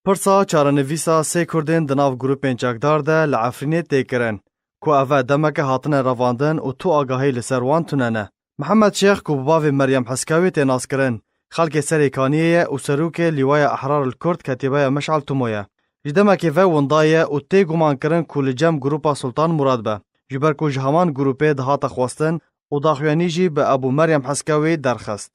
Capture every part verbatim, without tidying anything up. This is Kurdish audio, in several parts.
Pirsa çarenivîsa sê Kurdên di nav grûpên çekdar de li Efrînê tê kirin, ku ev e demeke hatine revandin û tu agahî li ser wan tune ne. Mihemed Şêx, ku bi bavê Meryem Heskawî tê naskirin, xelkê Serê Kaniyê ye û serokê Lîwaya Ehrar el Kurd Ketîbeya Meşal Tumo ye. Ji demekê ve winda ye û tê guman kirin ku li cem grûpa Sultan Murad be, ji ber ku ji heman grûpê dihate xwestin û daxuyanî jî bi Ebû Meryem Heskawî derxist.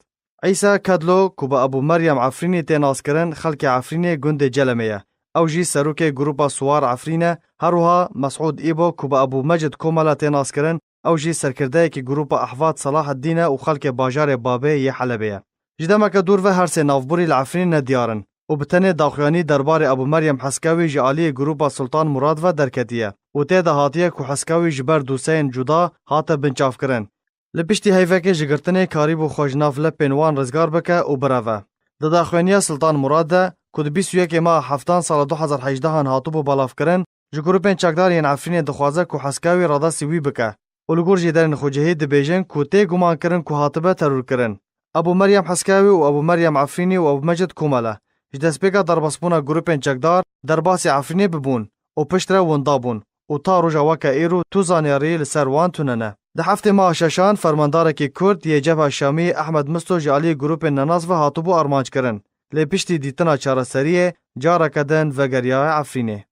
Îsa Kedlo, ku bi Ebû Meryem Efrînî tê naskirin, xelkê Efrînê gundê Celemê ye. Ew jî serokê grûpa Suwar Efrîn e. Her wiha Mesûd Îbo, ku bi Ebû Mecid Komala tê naskirin, ew jî serkirdeyekî grûpa Ehvat Selaheddîn e û xelkê bajarê Babê yê Helebê ye. Ji demeke dûr ve her sê navbûrî li Efrînê nediyar in û bi tenê daxuyanî derbarê Ebû Meryem Heskawî ji aliyê grûpa Sultan Murad ve derketiye û tê de hatiye ku Heskawî ji ber doseyên cuda hate binçavkirin. Li piştî heyvekê ji girtinê karîbû xwe ji nav lepên wan rizgar bike û bireve. Di daxuyaniya Sultan Murad de, ku di bîst û yekê meha heftan sala du hezar hejdehan hatibû belavkirin, ji grûpên çekdar yên Efrînê dixwaze ku Heskawî radestî wî bike û li gor jêderên xwecihî dibêjin ku tê guman kirin ku hatibe terorkirin. Ebû Meryem Heskawî û Ebû Meryem Efrînî û Ebû Mecid Komele ji destpêka derbasbûna grûpên çekdar derbasî Efrînê bibûn û piştre winda bûn û ta roja weke îro tu zanyarî li ser wan tune ne. Di heftê meha şeşan fermandarekî Kurd yê Cebha Şamî Ehmed Misto ji aliyê grûpên nenas ve hatibû armanckirin, lê piştî dîtina çareseriyê careke din vegeriyaye Efrînê.